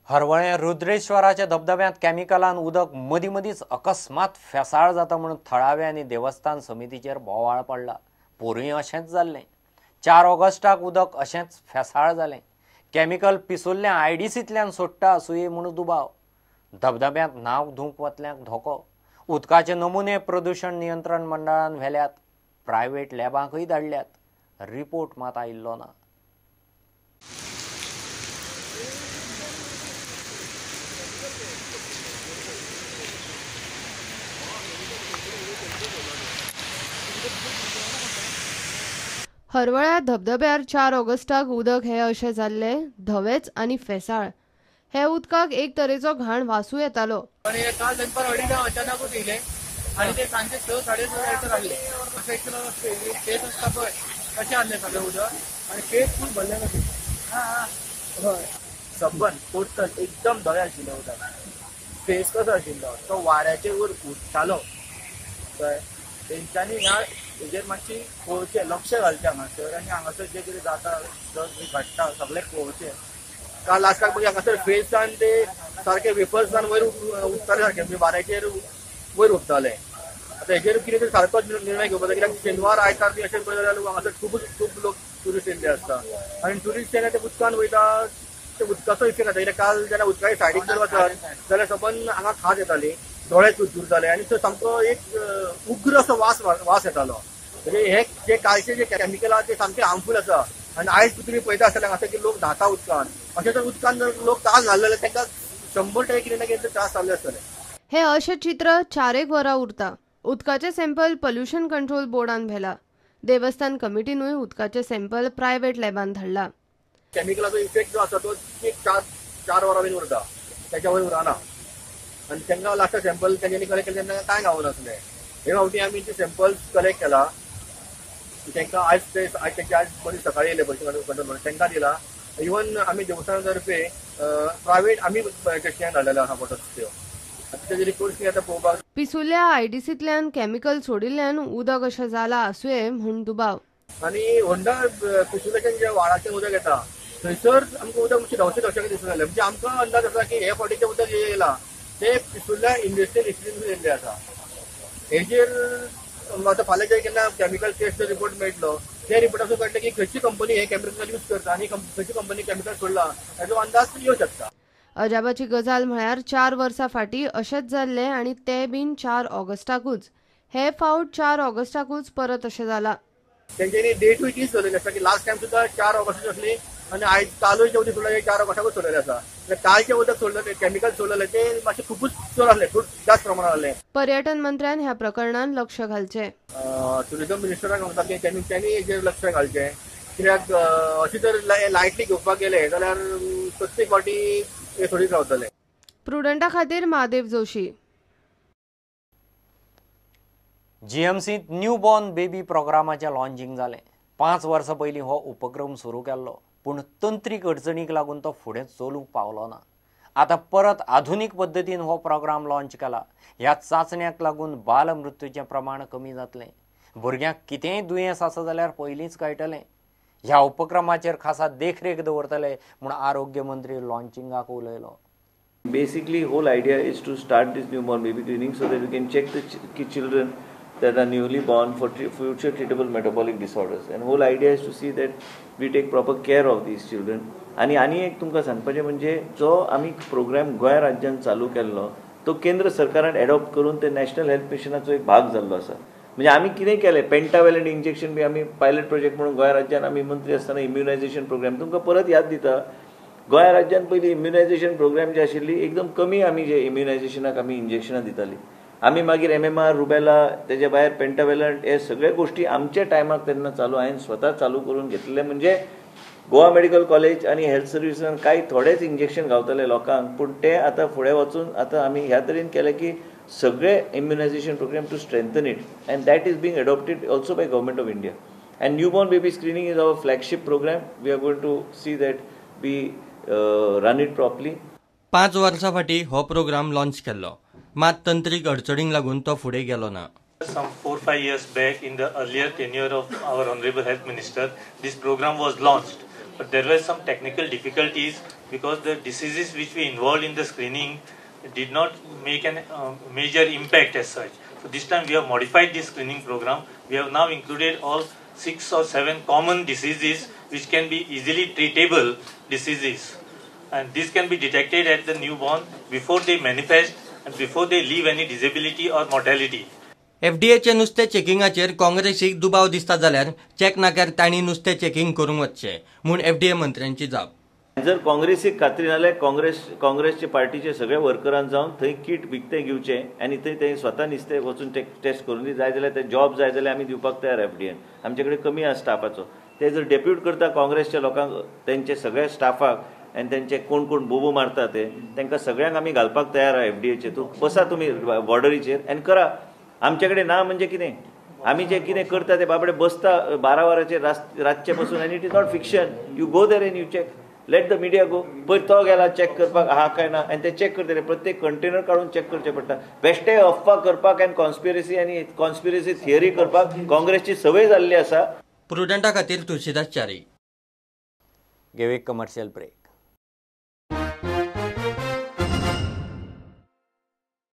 हरवळें रुद्रेश्वराच्या धबधब्यांत केमिकलान उदक मदीं मदींच अकस्मात फेसाळ जाता म्हणून थळावे आनी देवस्थान समितीचेर बोवाळ पडला. पोरूंय अशेंच जाल्लें. 4 ऑगस्टाक उदक अशेंच फेसाळ जालें. केमिकल पिसुल्लें आयडीसींतल्यान सोडटा आसुये म्हूण दुबाव. धबधब्यांत न्हांवक धुवंक वतल्यांक धोको. उदकाचे नमुने प्रदूशण नियंत्रण मंडळान व्हेल्यात, प्रायव्हेट लॅबांकूय धाडल्यात. रिपोर्ट मात आयिल्लो ना. हरवळ्या धबधब्यार 4 ऑगस्टाक उदक हे अशें जाल्लें धवेच आनी फेसाळ. हे उदकाक एक तरेचो घाण वासूय येतालो. काल दनपार 2:30 अचानकूच येयलें आनी ते सांजे 6, 6:30 लागले. अशें फेस आसता पळय तशें आहलें सगळें उदक आनी फेस फूल भरलें कशें. हय, सबन टोटल एकदम धवें आशिल्लें उदक. फेस कसो आशिल्लो तो वाऱ्याचेर वयर उडटालो. कळ्ळें, तेंच्यांनी ह्या हेजेर मातशी पळोवचें, लक्ष घालचें हांगासर आनी हांगासर जें कितें जाता घडटा सगळें पळोवचें. काल लास्टाक मागीर हांगासर फेसान ते सारके वेफर्सान वयर उडटाले, सारके म्हणजे वाऱ्याचेर वयर उडटाले. आतां हेजेर कितें तरी सारको निर्णय घेवपाक जाय, कित्याक शेनवार आयतार बी अशें पळयत जाल्यार हांगासर खूब खूब लोक ट्युरिस्ट येयल्ले आसता आनी ट्युरिस्ट जेन्ना ते उदकान वयता ते उदकाचो इफेक्ट जाता. कित्याक काल जेन्ना उदकाच्या सायडीक जर वचत जाल्यार सबंद हांगा खाज येताली, दोळे चुरचुरताले आनी तो सामको एक उग्र असो वास वास येतालो. म्हणजे हे जे कालचे जे केमिकल आहा ते सामके हार्मफूल आसा आनी आयज तुमी पळयता आसतले हांगासर की लोक न्हाता उदकान. अशें जर उदकान जर लोक काल न्हाले जाल्यार तांकां 100% कितें ना कितें त्रास जाल्ले आसतले. हे अशें चित्र 4-1 वरां उरता. उदकाचें सॅम्पल पोल्युशन कंट्रोल बोर्डान व्हेला. देवस्थान कमिटीनूय उदकाचें सॅम्पल प्रायव्हेट लॅबान धाडला. केमिकलाचो इफेक्ट जो आसा तो एक 4 वरां बीन उरता, तेच्या वयर उरना. आनी तांकां लास्टाक सॅम्पल तेंच्यांनी कलेक्ट केलें तेन्ना कांय गावनासलें. हे फावटी आमी ते सॅम्पल्स कलेक्ट केला, तांकां आयज ते तेंचे आयज मदीं सकाळी येयले पोल्युशन कंट्रोल म्हणून तांकां दिला. इवन आमी देवस्थाना तर्फे प्रायव्हेट आमी टेस्टिंगाक धाडलेले आसा बॉटल्स त्यो. आतां तेजे रिपोर्ट्स आतां पळोवपाक. पिसुल्ल्या आयडीसींतल्यान केमिकल सोडिल्ल्यान उदक अशें जालां आसुये म्हूण दुबाव. आनी होंडा पिसुल्याच्यान जे व्हाळाचें उदक येता थंयसर आमकां उदक मातशें धवशें धवशें दिसून आयलें. म्हणजे आमकां अंदाज आसा की हे फावटीचें उदक जें येयलां तें पिसुल्ल्या इंडस्ट्रियल इस्टिन येयल्लें आसा. हेजेर आतां फाल्यां जे केन्ना केमिकल टेस्ट रिपोर्ट मेळटलो ते रिपोर्टासून कळटलें की खंयची कंपनी हे केमिकल यूज करता आनी खंयची कंपनी केमिकल सोडला हेजो अंदाज येवं शकता. अजाबाची गजाल म्हळ्यार 4 वर्सां फाटीं अशेंच जाल्लें आनी तें बीन 4 ऑगस्टाकूच. हे फावट 4 ऑगस्टाकूच परत अशें जालां. तेंच्यांनी डेटूय तीच दवरलेली आसा की लास्ट टायम सुद्दां 4 ऑगस्टाक आसली आनी आयज कालूय जें उदक सोडलें 4 ऑगस्टाकूच सोडलेलें आसा. कालचें उदक सोडलें केमिकल सोडलेलें तें मातशें खुबूच चड आसलें, खूब जास्त प्रमाणात आसलें. पर्यटन मंत्र्यान ह्या प्रकरणान लक्ष घालचें. ट्युरिजम मिनिस्टराक सांगता की तेंच्यांनी हेजेर लक्ष घालचें, कित्याक अशें जर लायटली घेवपाक गेले जाल्यार प्रत्येक फावटी हे सोडीत रावतले. प्रुडंटा खातीर महादेव जोशी. जीएमसींत न्यू बॉर्न बेबी प्रोग्रामाचें लॉन्चिंग जालें. 5 वर्सां पयलीं हो उपक्रम सुरू केल्लो, पूण तंत्रीक अडचणीक लागून तो फुडें चलूंक पावलो ना. आतां परत आधुनीक पद्दतीन हो प्रोग्राम लॉन्च केला. ह्या चांचण्याक लागून बालमृत्यूचें प्रमाण कमी जातलें. भुरग्यांक कितेंय दुयेंस आसा जाल्यार पयलींच कळटलें. ह्या उपक्रमाचेर खासा देखरेख दवरतले म्हूण आरोग्य मंत्री लॉन्चिंगाक उलयलो. Basically, whole idea is to start this newborn baby screening so that we can check the children that are newly born for future treatable metabolic disorders. And whole idea is to see that we take proper care of these children. आनी आनी एक तुमकां सांगपाचें म्हणजे जो आमी programme Goa राज्यान चालू केल्लो तो केंद्र सरकारान एडॉप्ट करून ते नॅशनल हेल्थ मिशनाचो एक भाग जाल्लो आसा. म्हणजे आमी कितें केलें, पेंटावेलंट इंजेक्शन बी आमी पायलट प्रोजेक्ट म्हणून गोंय राज्यान आमी मंत्री आसतना इम्युनायझेशन प्रोग्राम तुमकां परत याद दिता. गोंय राज्यान पयलीं इम्युनायझेशन प्रोग्राम जे आशिल्ली एकदम कमी आमी जे इम्युनायझेशनाक आमी इंजेक्शनां दिताली. आमी मागीर MMR, rubella, तेजे भायर पेंटावेलंट हे सगळे गोश्टी आमच्या टायमाक तेन्ना चालू हांवें स्वता चालू करून घेतलेले. म्हणजे गोवा मेडिकल कॉलेज आनी हेल्थ सर्विसान कांय थोडेच इंजेक्शन गावताले लोकांक, पूण ते आतां फुडें वचून आतां आमी ह्या तरेन केलें की सगळे immunisation programme to strengthen it, and that is being adopted also by government of India. And newborn baby screening is our flagship programme. We are going to see that we run it properly. 5 वर्सां फाटीं हो programme launch केल्लो, मात तंत्रीक अडचणींक लागून तो फुडें गेलो ना. Some 4-5 years back, in the earlier tenure of our Honorable Health Minister, this program was launched. But there were some technical difficulties because the diseases which we involved in the screening did not make a major impact as such. So this time we have modified this screening program. We have now included all 6 or 7 common diseases which can be easily treatable diseases. And this can be detected at the newborn before they manifest and before they leave any disability or mortality. एफडीएचे नुस्तें चेकिंगाचेर काँग्रेसीक दुबाव दिसता जाल्यार check नाक्यार तांणी नुस्तें checking करूंक वचचें म्हूण एफडीए मंत्र्यांची जाप. जर काँग्रेसीक खात्री ना जाल्यार काँग्रेसचे पार्टीचे सगळे वर्करान जावन थंय किट विकतें घेवचें आनी थंय ते स्वता नुस्तें वचून टेस्ट करून दी. जाय जाल्यार ते जॉब जाय जाल्यार आमी दिवपाक तयार एफडीएन. आमचे कडेन कमी आसा स्टाफाचो. ते जर डेप्यूट करता काँग्रेसच्या लोकांक, तेंचे सगळ्या स्टाफाक आनी तेंचे कोण कोण बोबो मारता ते तांकां सगळ्यांक आमी घालपाक तयार आहा एफडीएचे. तूं बसा तुमी बॉर्डरीचेर आनी करा. आमचे कडेन ना म्हणजे कितें, आमी जे कितें करता ते बाबडे बसता 12 वरांचेर रातचे पसून. आनी it is not fiction. You go there and you check. Let the media go. पयर तो गेला चॅक करपाक आहा काय ना आनी ते चॅक करतले. प्रत्येक कंटेनर काडून चॅक करचें पडटा. बेश्टे अफवा करपाक आनी कॉन्स्पिरसी आनी कॉन्स्पिरसी थियरी करपाक काँग्रेसची संवय जाल्ली आसा. प्रुडंटा खातीर तुळशीदास च्यारी. घेवया कमर्शियल ब्रेक.